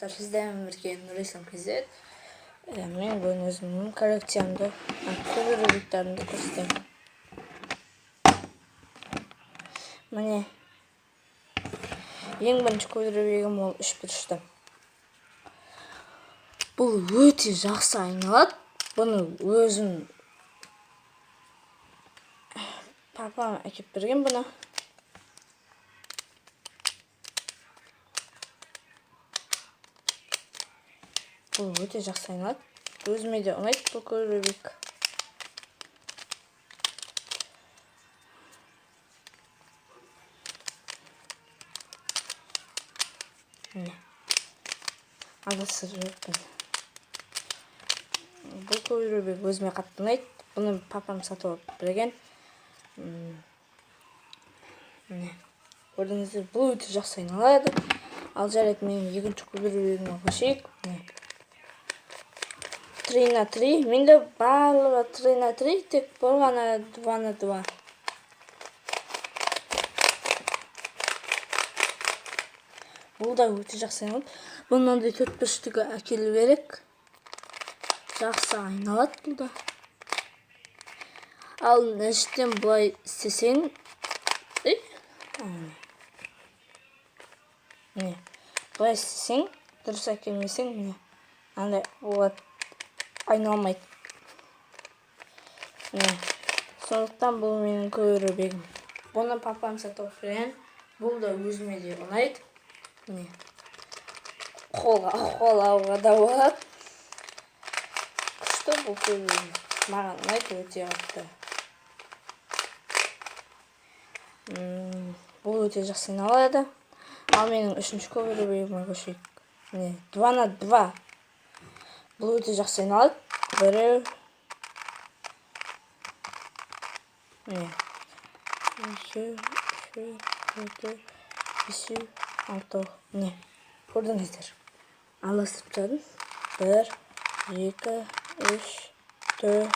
Достар, сіздермен бірге Нұрислам KZ. Мен бүгін өзімнің коллекциямды, куб рубиктарымды көрсетемін. Міне, ең бірінші куб рубигім ол үш бұрышты. Бұл өте жақсы айналады. Бұны өзім папам әкеп берген бұны. Бұл өте жақсы айналады. Өзіме де ұнайды бұл куб рубик. Міне. Адасып жүріппін. Бұл куб рубик өзіме қатты ұнайды. Бұны папам сатып алып берген. Міне. Көрдіңіздер, бұл өте жақсы айналады. Ал жарайды, менің екінші куб рубигіме көшейік. Міне. 3 на 3. Менде барлығы 3 на 3, тек бұл ғана 2 на 2. Бұл да өте жақсы айналады. Бұл мынандай төрт бұрыштығы әкелу керек. Жақсы айналады бұл да. Ал мына іштен былай істесең, міне, былай істесең, дұрыс әкелмесең, міне, андай болады, айналмайды. Міне, сондықтан бұл менің куб рубигім. Бұны папам сатып алып берген. Бұл да өзіме де ұнайды. Міне, қолға қол алуға да болады. Күшті бұл куб рубик. Маған ұнайды өте қатты. Бұл өте жақсы айналады. Ал менің үшінші куб рубигіме көшейік. Міне, 2 на 2. Бұл өте жақсы айналады. Біреу. Міне. Екеу, үшеу, төртеу, бесеу, алтау. Міне, көрдіңіздер. Араластырып тастадым. 1, 2, 3, 4,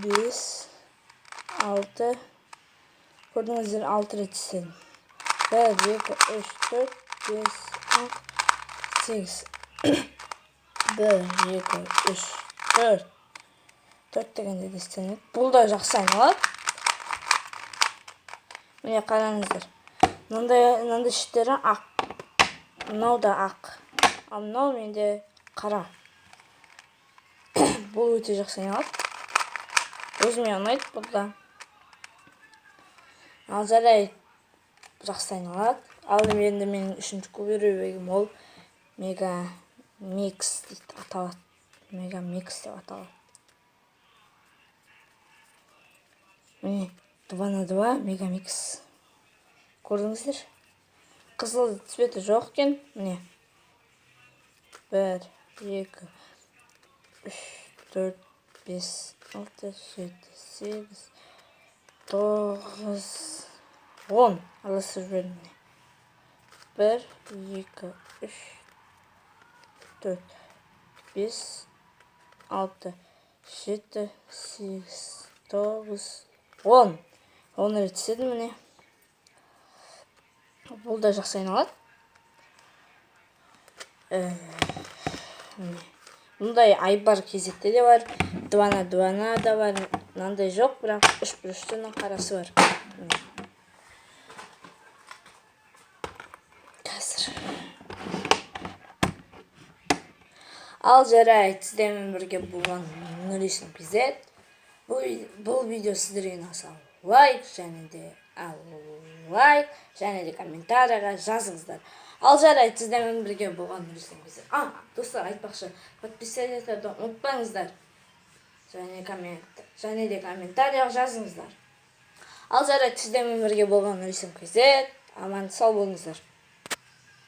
5, 6. Көрдіңіздер, 6 рет істедім. 1, 2, 3, 4, 5, 6, 8. 1, 2, 3, 4. 4 дегенде де істелінеді. Бұл да жақсы айналады. Міне, қараңыздар. Мынандай шеттері ақ. Мынау да ақ. Ал мынау менде қара. Бұл өте жақсы айналады. Өзіме ұнайды бұл да. Ал жарайды, жақсы айналады. Ал енді менің үшінші куб рубигім ол Мега Микс дейді аталады. Мега Микс деп аталады. Міне, 2 на 2 Мега Микс. Көрдіңіздер? Қызыл цветі жоқ екен. Міне. 1, 2, 3, 4, 5, 6, 7, 8, 9, 10. Араластырып жібердім. 1, 2, 3, 4, 5, 6, 7, 8, 9, 10. 10 рет істедім, міне. Бұл да жақсы айналады. Міне. Мұндай айбар кезекте де бар. 2 на 2 на да бар. Мынандай жоқ, бірақ үш бұрыштының қарасы бар. Міне. Қазір. Ал жарайды, сіздермен бірге болған Нұрислам KZ. Бұл видео сіздерге ұнаса, лайк және де лайк және де комментарийға жазыңыздар. Ал жарайды, сіздермен бірге болған Нұрислам KZ. Достар, айтпақшы, подписаться етуді ұмытпаңыздар. Және де комментарийға жазыңыздар. Ал жарайды, сіздермен бірге болған Нұрислам KZ. Аман сау болыңыздар.